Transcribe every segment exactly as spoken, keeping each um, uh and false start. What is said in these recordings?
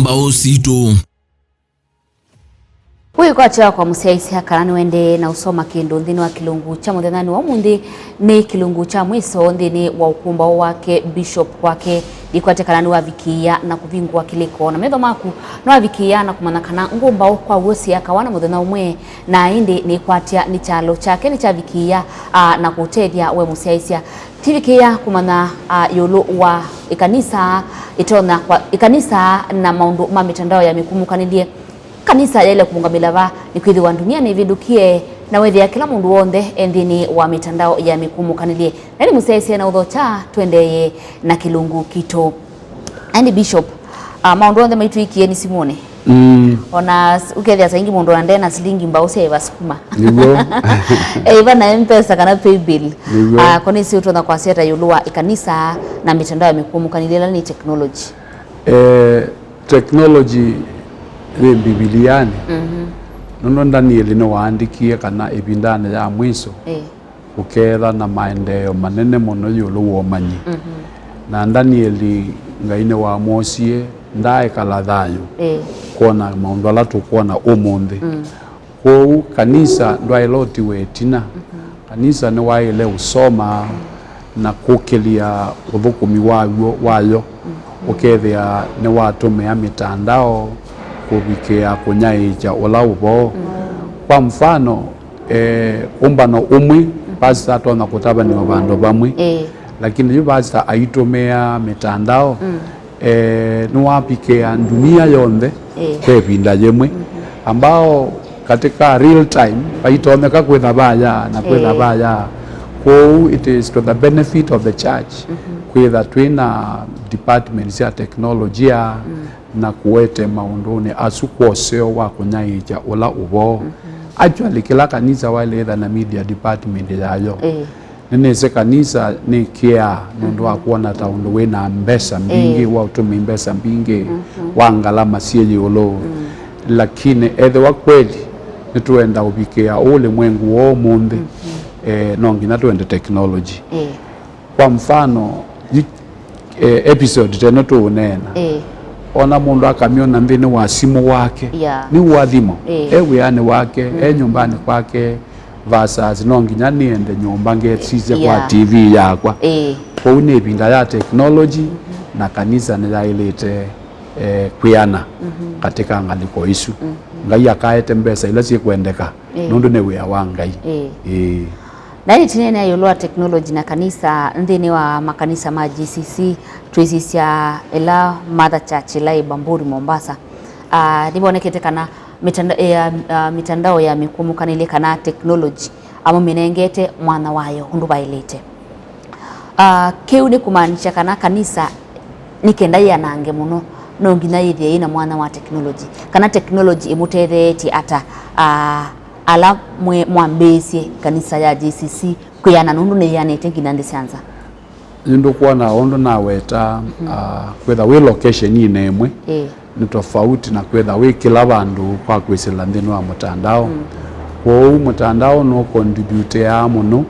Mbaũ sitũ. Wĩkwatya kwa mũsyaĩĩsya kana nĩwendee na ũsoma kĩndũ nthĩnĩ wa kĩlungu kya mũthenyanĩ wa ũmũnthĩ, nĩ kĩlungu kya mwĩso nthĩnĩ wa ũkũmbaũ wake Bishop kwake. Ndĩkwatya kana nĩwavikĩĩa na kũvingũa kĩlĩko na metho maku, nĩwavikĩĩa na kũmanya kana ngũmbaũ kwa w'o syakawa na mũthenya ũmwe, na ĩndĩ nĩkwatya nĩ kyalo kyake nĩkyavikĩĩa, a, na kũtethya we mũsyaĩĩsya. Tivikĩĩa kũmanya, a, ĩũlũ wa ĩkanisa, ĩtonya kwa ĩkanisa na maũndũ ma mĩtandao ya mĩkumũkanĩlye. Kanisa yaĩle kũũngamĩla va? Nĩkwĩthĩwa ndunia nĩvĩndũkie, na wethĩa kĩla mũndũ w'onthe e nthĩnĩ wa mĩtandao ya mĩkumũkanĩlye. Na nĩ mũsyaĩĩsya na ũthokya, tũendeeye na kĩlungu kitũ. Ĩndĩ Bishop, ah, maũndũ onthe maitũ ikie nĩ simũnĩ. Mm. Ona s-, ũkethĩa saa ingĩ mũndũ ona nde na silingi mbaũ sya ĩvasukuma. Nĩw'o. Ĩva na M-Pesa kana paybill. Nĩw'o. Ah, ko nĩsĩ ũtonya kwasya ata ĩũlũ wa ĩkanisa na mĩtandao ya mĩkumũkanĩlye ĩla nĩ technology? Eh, technology yĩ Mbivilianĩ. Mhm. Nũndũ Ndanieli nĩwaandĩkie kana ĩvindanĩ ya mwiso, eh, kũkeetha na maendeeo manene mũno ĩũlũ wa ũmanyi. Mhm. Na Ndanieli, Ngai nĩwamwosie, ndaaĩkala thayũ, eh, kwona maũndũ ala tũkwona ũmũnthĩ. Mm. Kwoou kanisa ndwaĩle ũtiwa ĩtina. Mhm. Kanisa nĩwaĩle ũsoma na kũkĩlya ũthũkũmi waw'o, wayo, mhm, ũkethĩa nĩwatũmĩa mĩtandao kũvikĩa kũnyaĩĩkya ũla ũvoo. Mhm. Kwa mfano, eh, ũmbano ũmwe, mhm, pastor atonya kũtavanĩwa vandũ vamwe, eh, lakini yu pastor aitũmĩa mĩtandao, mm, eh, nĩwavikĩa ndunia yonthe, eh, kwa ĩvinda yĩmwe, mhm, ambao katika real time vaitonyeka kwĩtha vaya na kwĩtha, eh, vaya. Kwoou it is to the benefit of the church, mhm, kwĩtha twĩ na department sya teknolojia, mm, na kũete maũndũnĩ asu kwa ũseo wa kũnyaĩĩkya ũla ũvoo. Mhm. Actually, kĩla kanisa waĩle ĩtha na media department yayo. Eh. Nĩnĩsĩ kanisa nĩkĩaa nũndũ wa, mhm, kwona ta ũndũ wĩ na mbesa mbingĩ, ĩĩ, wa ũtũmĩi mbesa mbingĩ, mhm, wa ngalama syĩ ĩũlũ. Mm. Lakini ethĩwa kweli nĩtũenda ũvikĩa ũũ ũlĩmwengũ wa ũmũnthĩ, mhm, eh, no nginya twende technology. Ĩĩ. Kwa mfano, yu, eh, episode teno tũũneena, ĩĩ, ona mũndũ akamyona nthĩnĩ wa simũ wake, yeah, nĩ ũathimo, ĩĩ, e wĩanĩ wake, mm, e nyũmbanĩ kwake, versus no nginya nĩende nyũmba ngesisye kwa, yeah, T V yakwa. Ĩĩ. Kwoou nĩ ĩvinda ya technology, mhm, na kanisa nĩyaĩlĩte, eh, kwĩana, mhm, katika ngalĩko isu. Mhm. Ngai akaete mbesa ila syĩkwendeka, ĩĩ, nũndũ nĩ wĩa wa Ngai. Ĩĩ. Ĩĩ. Na ĩndĩ tũneenea ĩũlũ wa technology na kanisa nthĩnĩ wa makanisa ma G C C, twĩsisya ĩla Mother Church ĩla ĩ Bamburi, Mombasa. Ah, nĩvonekete kana mĩtanda-, eh, ah, ah, mĩtandao ya mĩkumũkanĩlye kana technology amũmĩnengete mwanya wayo ũndũ vaĩlĩte. Ah, kĩu nĩ kũmaanisya kana kanisa nĩ kenda yĩanange mũno, no nginya yĩthĩe yĩna mwanya wa technology, kana technology ĩmũtetheetye ata, ah, ala mwe-, mwambĩĩsye kanisa ya G C C kwĩana nũndũ nĩyĩanĩte nginya nthĩ sya nza? Yu ndũkwona ũndũ naweta, mhm, ah, kwĩtha wĩ location-inĩ ĩmwe, ĩĩ, nĩ tofauti na kwĩtha wĩ kĩla vandũ kwa kwĩsĩla nthĩnĩ wa mũtandao. Mm. Kwoou mũtandao nũcontributeaa mũno, mhm,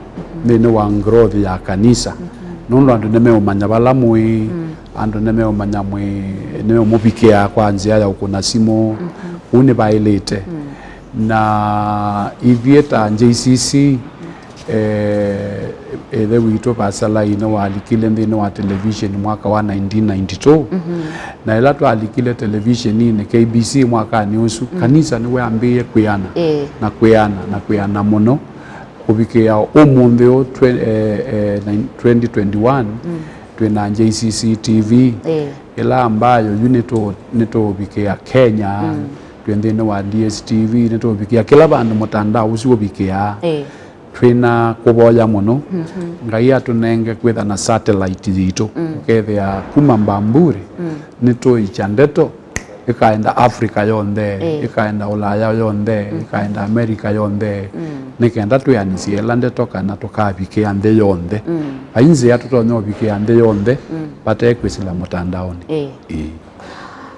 nthĩnĩ wa growth ya kanisa. Mhm. Nũndũ andũ nĩmeũmanya vala mũĩ, mm, andũ nĩmeũmanya mwĩ, nĩmeũmũvikĩa kwa nzĩa ya ũkũna simũ. Mhm. Kũu nĩvaĩlĩte. Mm. Na ithyĩ ta J C C, eh, ĩthe witũ Pastor Lai nĩwalikile nthĩnĩ wa television mwaka wa nineteen ninety-two. Mhm. Na ĩla twalikile television-inĩ K B C mwakanĩ ũsu, mm, kanisa nĩwambĩĩe kwĩana, ĩĩ, na kwĩana, na kwĩana mũno. Kũvikĩa ũmũnthĩ ũũ, twe-, eh, eh, nine-, twenty twenty-one, mm, twĩ na J C C T V, ĩĩ, ĩla ambayo yu nĩtũ-, nĩtũũvikĩa Kenya, mm, twĩ nthĩnĩ wa D S T V, nĩtũũvikĩa kĩla vandũ mũtandao ũsu ũvikĩaa. Ĩĩ. Twĩ na kũvoya mũno, mhm, Ngai atũnenge kwĩtha na satellite yitũ. Mm. Ũkethĩa kuma Mbamburi, mm, nĩtũikya ndeto ĩkaenda Africa yonthe, ĩĩ, ĩkaenda Ũlaya yonthe, mhm, ĩkaenda America yonthe, mm, nĩ kenda twĩanĩsye ĩla ndeto kana tũkavikĩa nthĩ yonthe. Mm. Vai nzĩa tũtonya ũvikĩa nthĩ yonthe, mm, vate kwĩsĩla mũtandaonĩ. Ĩĩ. Ĩĩ.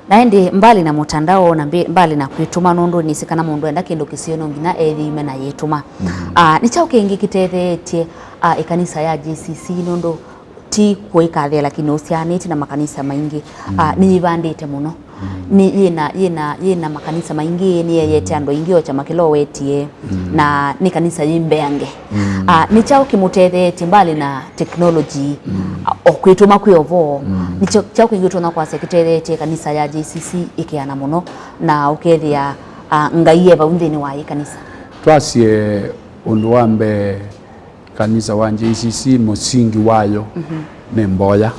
Na ĩndĩ mbali na mũtandao na mbi-, mbali na kwĩtũma, nũndũ nĩsĩ kana mũndũ enda kĩndũ kĩseo no nginya ethĩime na yĩtũma. Mm. Ah, nĩ kyaũ kĩngĩ kĩtetheetye, ah, ĩkanisa ya J C C, nũndũ ti kũĩkathĩa, lakini ũsyaanĩtye na makanisa maingĩ, ah, mm, nĩyĩvandĩte mũno. Nĩ yĩna, yĩna, yĩna makanisa maingĩ, nĩyeeyete andũ aingĩ o kyama kĩla ũwetie, na nĩ kanisa yĩ mbeange. Ah, nĩ kyaũ kĩmũtetheetye mbali na technology, ah, o kwĩtũma kwĩ ũvoo? Nĩ kyaũ, kyaũ kĩngĩ ũtonya kwasya kĩtetheetye kanisa ya J C C ĩkeana mũno na ũkethĩa, ah, Ngai e vau nthĩnĩ wa ĩ kanisa? Twasye ũndũ wa mbee, kanisa wa J C C mũsingi wayo nĩ mboya.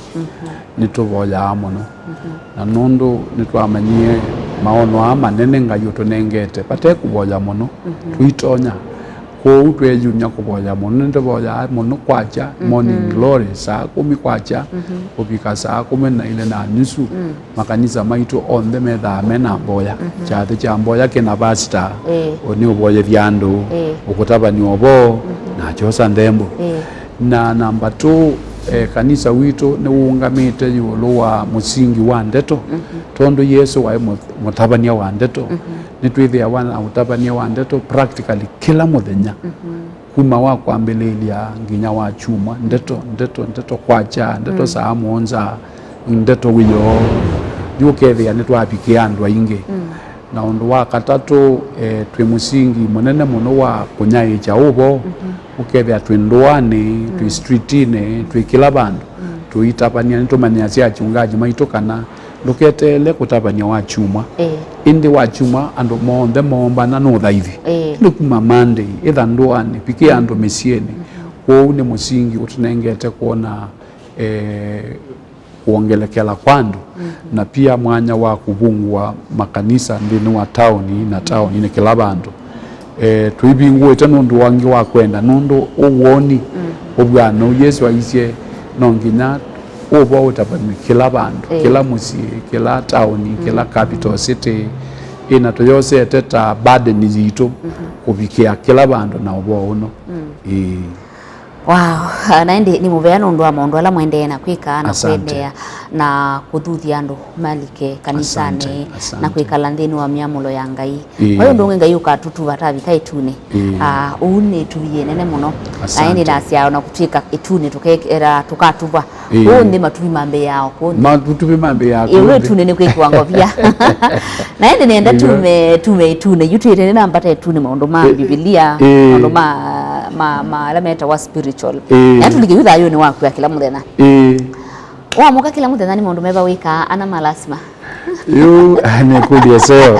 Nĩtũvoyaa mũno. Na nũndũ nĩtwamanyie maono aa manene Ngai ũtũnengete, vate kũvoya mũno, tũitonya. Kwoou tweeyumya kũvoya mũno. Nĩtũvoyaa mũno kwakya, morning glory, saa kũmi kwakya kũvika saa kũmi na ilĩ na nusu. Makanisa maitũ onthe methaa me na mboya. Kyathĩ kya mboya kĩ na pasita, ĩĩ, nĩ ũvoyethya andũ, ĩĩ, ũkũtavany'a ũvoo, na akyosa nthembo. Ĩĩ. Na namba two, eh, kanisa witũ nĩwũngamĩte ĩũlũ wa mũsingi wa ndeto, tondũ Yesũ waĩ mũ-, mũtavany'a wa ndeto. Nĩtwĩthĩawa na ũtavany'a wa ndeto practically kĩla mũthenya. Kuma wa kwambĩlĩlya nginya wa kyumwa, ndeto, ndeto, ndeto kwakya, ndeto saa mũonza, ndeto wĩoo. Yu ũkethĩa nĩtwavikĩa andũ aingĩ. Na ũndũ wa katatũ, eh, twĩ mũsingi mũnene mũno wa kũnyaĩĩkya ũvoo. Ũkethĩa twĩ ndũanĩ, twĩ streetinĩ, twĩ kĩla vandũ. Tũitavany'a, nĩtũmanyĩasya achungaji maitũ kana ndũketeele kũtavany'a wa kyumwa. Ĩĩ. Ĩndĩ wa kyumwa andũ monthe moombana nũthaithi. Ĩĩ. Ĩndĩ kuma Monday, ĩtha ndũanĩ, vikĩa andũ mĩsyĩnĩ. Kwoou nĩ mũsingi ũtũnengete kwona, eh, kwongelekela kwa andũ, na pia mwanya wa kũvungũa makanisa nthĩnĩ wa taoni na taoni nĩ kĩla vandũ. Eh, tũivingũĩte nũndũ wangĩ wa kwenda, nũndũ ũwoni ũvw'ano Yesũ aisye no nginya ũvoo ũtavanw'e kĩla vandũ, ĩĩ, kĩla mũsyĩ, kĩla taoni, kĩla capital city, ĩĩ, na tũyosete ta burden yitũ kũvikĩa kĩla vandũ na ũvoo ũno. Ĩĩ. Wow, na ĩndĩ nĩ mũvea nũndũ wa maũndũ ala mwendeee na kwĩka na, asante, kũendeea na kũthuthya andũ malike kanisanĩ, asante, asante, na kwĩkala nthĩnĩ wa myamũlo ya Ngai. Ĩĩ. Kwa hiyo ũndũ ũngĩ Ngai ũkatũtuva tavika ĩtunĩ. Ĩĩ. Ah, ũu nĩ ĩtuvi yĩnene mũno. Na, asante, ĩndĩ nasya ona kũtw'ĩka ĩtunĩ tũkekĩra, tũkatuvwa. Ĩĩ. Kũũ nthĩ matuvi mambĩĩaa o kũũ nthĩ. Matuvi mambĩĩaa kũũ nthĩ. Ĩĩ, ĩtunĩ nĩ kwĩkiwa ngovia. Na ĩndĩ nenda, ĩĩ, tume, tume ĩtunĩ. Yu twĩte nĩ nambata ĩtunĩ maũndũ ma, ĩĩ, Mbivilia, ĩĩ, maũndũ ma, ma, ma ala metawa spiritual. Ĩĩ. Na tũlike yu thayũnĩ waku wa kĩla mũthenya. Ĩĩ. Waamũka kĩla mũthenya nĩ maũndũ meva wĩkaa ana ma lasima? Yu nĩkũlye seo.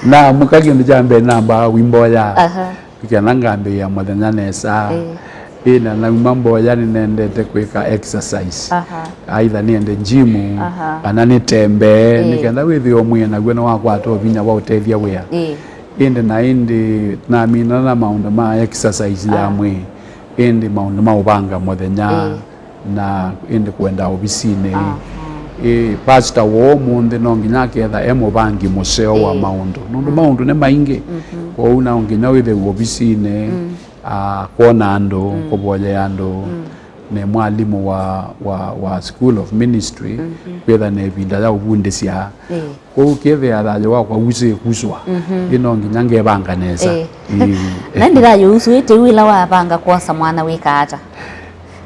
Naamũka kĩndũ kya mbee nambaa wimboya. Aha. Nĩ kana ngambĩĩa mũthenya nesa. Ĩĩ. Ĩĩ, na nauma mboya nĩnendete kwĩka exercise. Aha. Either nĩende gym, aha, kana nĩtembee, ĩĩ, nĩ kenda wĩthĩe mwĩĩ naw'o nĩwakwata vinya wa ũtethya wĩa. Ĩĩ. Ĩndĩ na ĩndĩ naminana na maũndũ ma exercise ya, ah, mwĩĩ, ĩndĩ maũndũ ma ũvanga mũthenya, ĩĩ, na ĩndĩ kũenda ovisinĩ. Aha. Ĩ, pastor wa ũmũnthĩ no nginya aketha e mũvangi mũseo wa, ĩĩ, maũndũ, nũndũ, mm, maũndũ nĩ maingĩ. Mhm. Kwoou no nginya wĩthĩwe ovisinĩ, mm, ah, kwona andũ, mm, kũvoyea andũ. Mm. Nĩ mwalimũ wa, wa, wa School of Ministry, mhm, kwĩtha na ĩvinda ya ũvundĩsya. Ĩĩ. Kwoou kĩthĩa thayũ wakwa usĩ kuswa, mhm, ĩ no nginya ngevanga nesa. Ĩĩ. Ĩĩ. Na ĩndĩ thayũ ũsu ĩte wĩla wavanga kwosa mwana wĩka ata?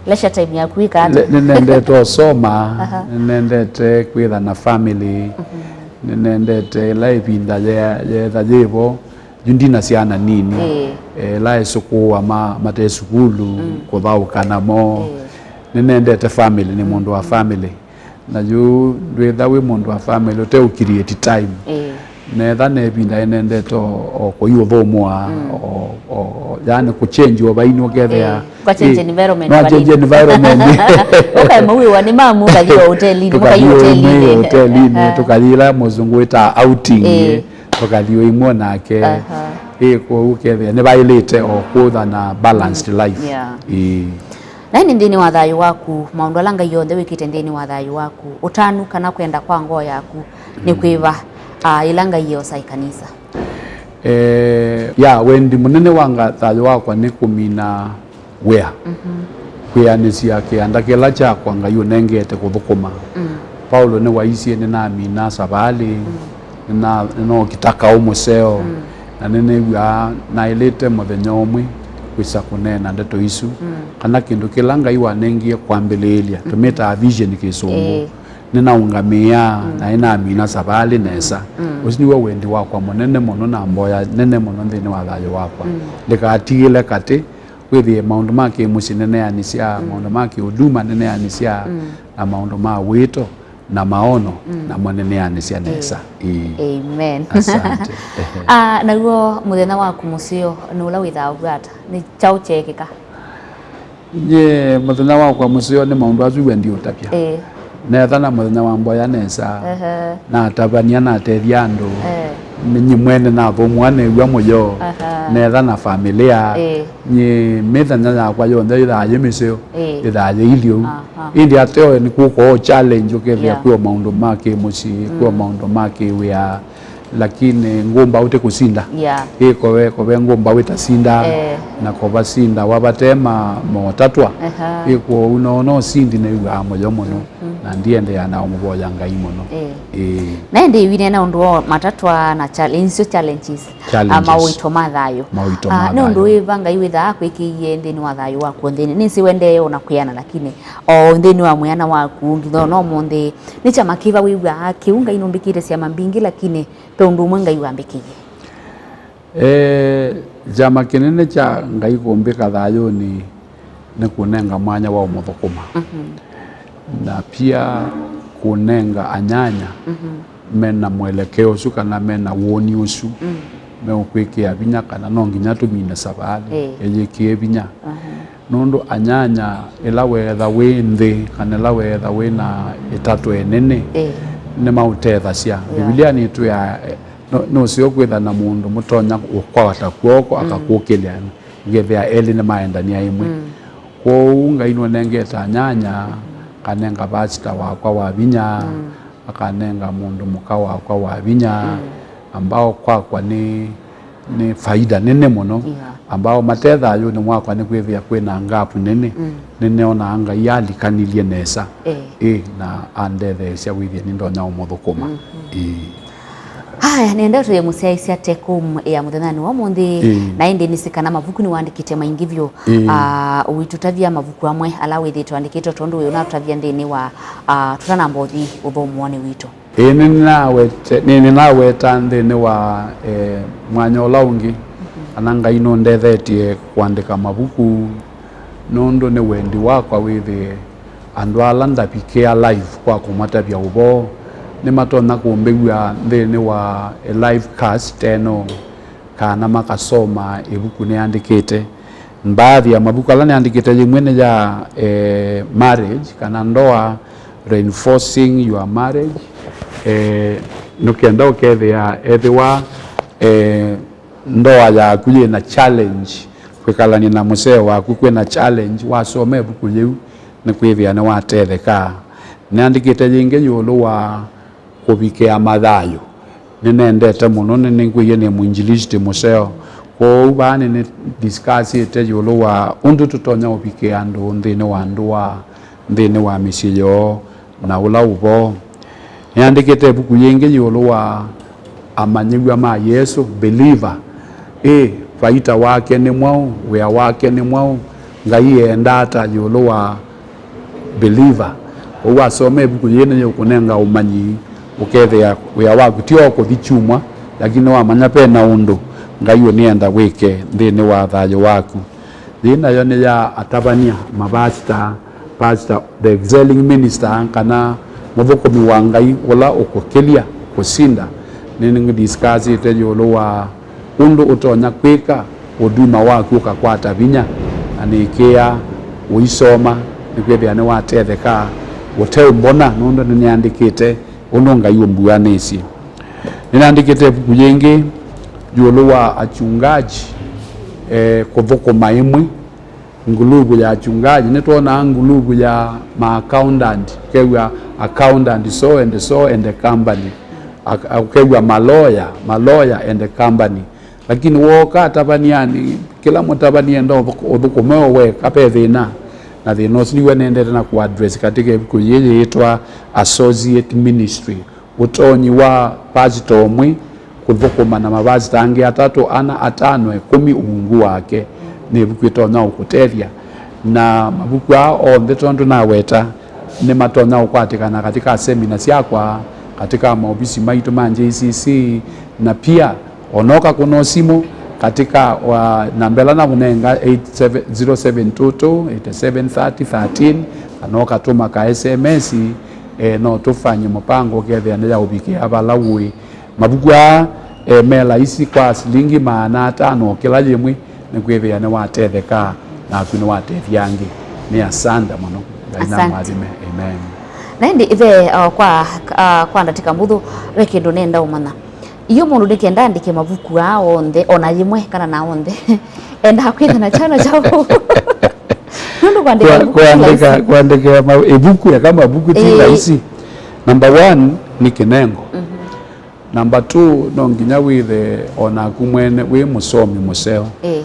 Leisure time yaku wĩka ata? Le-, nĩnendete ũsoma, aha, nĩnendete kwĩtha na family, mhm, nĩnendete ĩla ĩvinda ye-, yetha yĩvo, yu ndina syana nini, ĩĩ, ĩla ĩsũkũũa ma-, mate sukulu, mm, kũthaũka namo. Ĩĩ. Nĩnendete family, nĩ mũndũ wa, mm, family. Na yu ndwĩtha wĩ mũndũ wa family ũte ũ create time. Ĩĩ. Netha ne ĩvinda ĩnendete o, o kũiũthũmũa, mm, o, o, yani kũchange o vaini ũkethĩa. Ĩĩ. Ũka change, ĩĩ, environment, no change environment. Ũkaema wĩwa nĩ mamu, ũkathi o hotelinĩ, mũkathi hotelinĩ. Tũkathi hotelinĩ, aha, tũkathi ĩla mũzungu wĩtaa outing, ĩĩ, tũkathi o imwe nake. Aha. Ĩĩ, kwoou ũkethĩa nĩvaĩlĩte o kũtha na balanced, mm, life. Yeah. Ĩĩ. Na ĩndĩ nthĩnĩ wa thayũ waku, maũndũ ala Ngai onthe wĩkĩte nthĩnĩ wa thayũ waku, ũtanu kana kwenda kwa ngoo yaku nĩ, mm, kwĩva, ah, ĩla Ngai eosa ĩkanisa? Eh, ya, wendi mũnene wa nga-, thayũ wakwa nĩ kũmina wĩa, mhm, kwĩanĩsya kĩanda kĩla kyakwa Ngai ũnengete kũthũkũma. Mm. Paulo nĩwaisye, "Nĩnamina savalĩ, mm, nĩna-, nĩnookita kaũ mũseo, mm, na nĩnĩw'aa naĩlĩte mũthenya ũmwe kwĩsa kũneena ndeto isu." Mm. Kana kĩndũ kĩla Ngai wanengie kwambĩlĩĩlya, mm, tũmĩtaa vision kĩsũngũ. Ĩĩ. nĩnaũngamĩĩa na nĩnamina savalĩ nesa. Ũsu nĩw'o wendi wakwa mũnene mũno na mboya nene mũno nthĩnĩ wa thayũ wakwa. Ndĩkatigĩle katĩ, wĩthĩe maũndũ ma kĩmũsyĩ nĩneanĩsya, maũndũ ma kĩũduma nĩneanĩsya, na maũndũ ma wĩto na maono namo nĩneanĩsya nesa. Ĩĩ. Amen. Asante. Ah, naw'o mũthenya waku mũseo nĩ ũla wĩthaa ũvwata? Nĩ kyaũ kyeekĩka? Nyie mũthenya wakwa mũseo nĩ maũndũ asu we ndiũtavya. Ĩĩ. Netha na mũthenya wa mboya nesa. Ehe. Natavany'a, natethya andũ. Eh. Nyie mwene nathũmũa new'a mũyo. Aha. Netha na familia. Ĩĩ. Nyie mĩthenya yakwa yonthe yĩthaa yĩ mĩseo. Ĩĩ. Yĩthaa yĩ ilyĩ ũu. Aha. Ĩndĩ ateo nĩ kũkoo challenge ũkethĩa, yeah, kwĩ o maũndũ ma kĩmũsyĩ, kwĩ o maũndũ ma kĩwĩa. Lakini ngũmba ũte kũsinda. Yeah. Ĩ kove, kove ngũmba wĩtasinda, eh, na kova sinda wavate ma motatwa. Aha. Ĩ kwoou no, no sindi nĩw'aa mũyo mũno. Mm. Na ndiendeea na ũmũvoya Ngai mũno. Eh. Ĩĩ. Na ĩndĩ wĩneena ũndũ wa matatwa na challenge, nĩsyo challenges. Challenges. Ah, mawĩto ma thayũ. Mawĩto ma thayũ. Ah, nĩ ũndũ wĩva Ngai wĩthaa akwĩkĩie nthĩnĩ wa thayũ waku nthĩnĩ? Nĩsĩ wendee ona kwĩana, lakini o nthĩnĩ wa mwĩana waku nginya ona ũmũnthĩ, nĩ kyama kĩva wĩw'aa kĩu Ngai nũmbĩkĩte syama mbingĩ, lakini ve ũndũ ũmwe Ngai wambĩkĩie? Eh, kyama kĩnene kya Ngai kũmbĩka thayũnĩ nĩ kũnenga mwanya wa ũmũthũkũma. Mhm. Na pia kũnenga anyanya, mhm, mena mwelekeo ũsu kana mena woni ũsu, mm, meũkwĩkĩa vinya kana no nginya tũmine savalĩ, eh, ĩyĩkĩe vinya. Mhm. Nũndũ anyanya, ĩla weetha wĩ nthĩ, kana ĩla weetha wĩ na ĩtatwa ĩnene, eh, nĩmaũtethasya. Yeah. Mbivilia nĩtwĩaa, eh, no-, nũseo kwĩtha na mũndũ mũtonya ũkwata kw'oko, mm, akakũkĩlya, ngethĩa elĩ nĩmaendania ĩmwe. Mm. Kwoou Ngai nũnengete anyanya, kanenga pasita wakwa wa vinya, mm, akanenga mũndũ mũka wakwa wa vinya, mm, ambao kwakwa nĩ, nĩ faida nene mũno, yeah, ambao mate thayũnĩ mwakwa nĩ kwĩthĩa kwĩna ngapu nene, mm, nĩneonaa Ngai alikanilye nesa, eh, ĩ, na andetheesya wĩthĩa nĩndonya ũmũthũkũma. Mhm. Ĩ. Haya, nenda tũyĩmũsyaĩĩsya take home ya mũthenyanĩ wa ũmũnthĩ, ĩ, na ĩndĩ nĩsĩ kana mavuku nĩwandĩkĩte maingĩ vyũ. Ĩĩ. Ah, ũitũtavya mavuku amwe ala wĩthĩĩtwe wandĩkĩte, tondũ wĩ ũnatũtavya nthĩnĩ wa, ah, tũtanamba ũthi ũthomonĩ witũ. Ĩĩ, nĩnawete-, nĩ-, nĩnaweta nthĩnĩ wa, eh, mwanya ũla ũngĩ, mhm, kana Ngai nũndethetye kũandĩka mavuku, nũndũ nĩ wendi wakwa wĩthĩe andũ ala ndavikĩa live kwa kũmatavya ũvoo nĩmatonya kũmbĩw'a nthĩnĩ wa, eh, live cast ĩno, kana makasoma ĩvuku nĩandĩkĩte. Mbaadhi ya mavuku ala nĩandĩkĩte, yĩmwe nĩ ya, eh, marriage kana ndoa, reinforcing your marriage, eh, nũkenda ũkethĩa ethĩwa, eh, ndoa yaku yĩna challenge, kwĩkalany'a na mũseo waku kwĩna challenge, wasoma ĩvuku yĩu nĩkwĩthĩa nĩwatetheka. Nĩandĩkĩte yĩngĩ ĩũlũ wa kũvikĩa mathayũ. Nĩnendete mũno, nĩnĩngwĩie nĩ mwinjilisti mũseo. Kwoou vaa nĩnĩ discussĩte ĩũlũ wa ũndũ tũtonya ũvikĩa andũ nthĩnĩ wa ndũa, nthĩnĩ wa mĩsyĩ yoo, na ũla ũvoo. Nĩandĩkĩte ĩvuku yĩngĩ ĩũlũ wa amanyĩw'a ma Yesũ, believer. Ĩ, vaita wake nĩ mwaũ? Wĩa wake nĩ mwaũ? Ngai eenda ata ĩũlũ wa believer? Ũu wasoma ĩvuku yĩĩ nĩyĩũkũnenga ũmanyi, ũkethĩa wĩa waku ti o kũthi kyumwa, lakini wamanya ve na ũndũ Ngai ũnĩenda wĩke nthĩnĩ wa thayũ waku. Yĩĩ nayo nĩ ya atavany'a, mavasita, pastor, the excelling minister, kana mũthũkũmi wa Ngai ũla ũkũkĩlya kũsinda. Nĩnĩdiscussĩte ĩũlũ wa ũndũ ũtonya kwĩka ũduma waku ũkakwata vinya, na nĩkĩĩa ũisoma, nĩkwĩthĩa nĩwatetheka ũteũmbona, nũndũ nĩnĩandĩkĩte ũndũ Ngai ũmbuanĩsye. Nĩnandĩkĩte ĩvuku yĩngĩ ĩũlũ wa achungaji, eh, kũthũkũma ĩmwe, nguluvu ya achungaji. Nĩtwonaa nguluvu ya ma accountant, ũkew'a accountant so and so and a company. Ak-, ũkew'a maloya, maloya and a company. Lakini wooka atavanianĩ, kĩla mũtavani enda ũthũk-, ũthũkũme o weka, ve thĩna. Na thĩna ũsu nĩw'o nendete na kũaddress katika ĩvuku yĩĩ yĩĩtwa Associate Ministry. Ũtonyi wa pasita ũmwe kũthũkũma na mavasita angĩ atatũ, ana, atano, ĩkũmi ungu wake, nĩ ĩvuku ĩtonya ũkũtethya. Na mavuku aa onthe, tondũ naweta, Nĩmatonya ũkwatĩkana katika semina syakwa, katika maovisi maitũ ma J C C, na pia onoka kũno simũ katika wa, namba ĩla nakũnenga, eight seven, zero seven two two, eight seven thirty thirteen, kana ũkatũma ka S M S, eh, no tũfanye mũpango ũkethĩa nĩ ya ũvikĩa vala ũĩ. Mavuku aa, eh, me laisi kwa silingi maana atano o kĩla yĩmwe, nĩkwĩthĩa nĩwatetheka, naku nĩwatethya angĩ. Nĩ asante mũno. Ngai namũathime. Amen. Na ĩndĩ ve, uh, kwa, uh, kwa ndatĩka mbũthũ, ve kĩndũ nenda ũmanya. Iyo mũndũ nĩkenda andĩke mavuku aa onthe, ona yĩmwe kana na onthe, endaa kwĩtha na kyana kyaũ? Nũndũ kwandĩka Kwa- ivuku ti kwandĩka laisi. Kwandĩka ma- ĩvuku eka mavuku ti Ĩĩ. Laisi. Number one nĩ kĩnengo. Mhm. Number two, no nginya wĩthe o naku mwene wĩ mũsomi mũseo. Ĩĩ.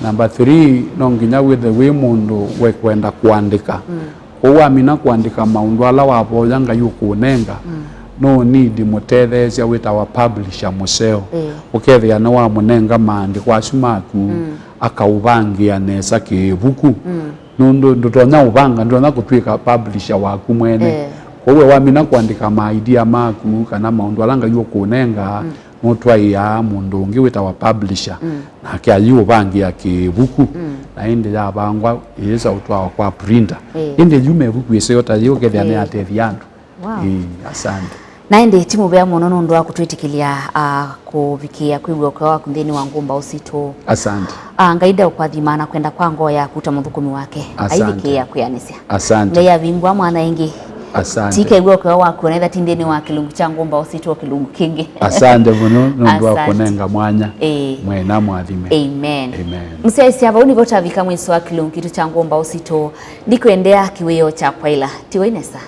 Number three, no nginya wĩthe wĩ mũndũ wekwenda kũandĩka. Mm. Kwoou wamina kũandĩka maũndũ ala wavoya Ngai ũkũnenga, mm, no need mũtetheesya wĩtawa publisher mũseo. Ĩĩ. Ũkethĩa nĩwamũnenga maandĩko asu maku, mm, akaũvangĩa nesa kĩvuku. Mm. Nũndũ ndũtonya ũvanga, ndũtonya kũtw'ĩka publisher waku mwene. Eh. Kwoou we wamina kũandĩka ma idea maku kana maũndũ ala Ngai ũkũnenga, mm, nũtwaĩaa mũndũ ũngĩ wĩtawa publisher, mm, nake ayĩũvangĩa kĩvuku, mm, na ĩndĩ yavangwa ĩyĩsa ũtwawa kwa printer. Eh. Ĩndĩ yu mevuku ĩseo ta yĩĩ ũkethĩa, eh, nĩyatethya andũ. Wow. Ĩĩ, asante. Na ĩndĩ ti mũvea mũno nũndũ wa kũtwĩtĩkĩlya, ah, kũvikĩĩa kwĩw'a ũkeo waku nthĩnĩ wa ngũmbaũ sitũ. Asante. Ah, Ngai ndeũkwathima na kwenda kwa ngoo yaku ta mũthũkũmi wake. Asante. Aivikĩĩa kwĩanĩsya. Asante. Ngai avingũa mwana ĩngĩ. Asante. Tikew'a ũkeo waku ona ĩtha ti nthĩnĩ wa kĩlungu kya ngũmbaũ sitũ o kĩlungu kĩngĩ. Asante mũno nũndũ wa, asante, kũnenga mwanya. Ĩĩ. Mwena mwathime. Amen. Amen. Mũsyaĩĩsya, vau nĩvo tavika mwiso wa kĩlungu kitũ kya ngũmbaũ sitũ. Ndikwendea kĩwĩoo kya kwaĩla. Tiwai nesa.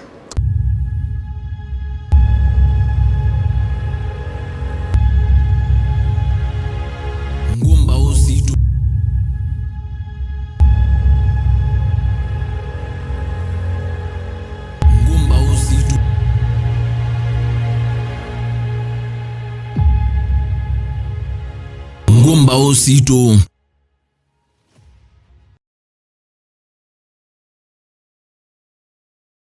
Ngũmbaũ sitũ. Ngũmbaũ sitũ. Ngũmbaũ sitũ.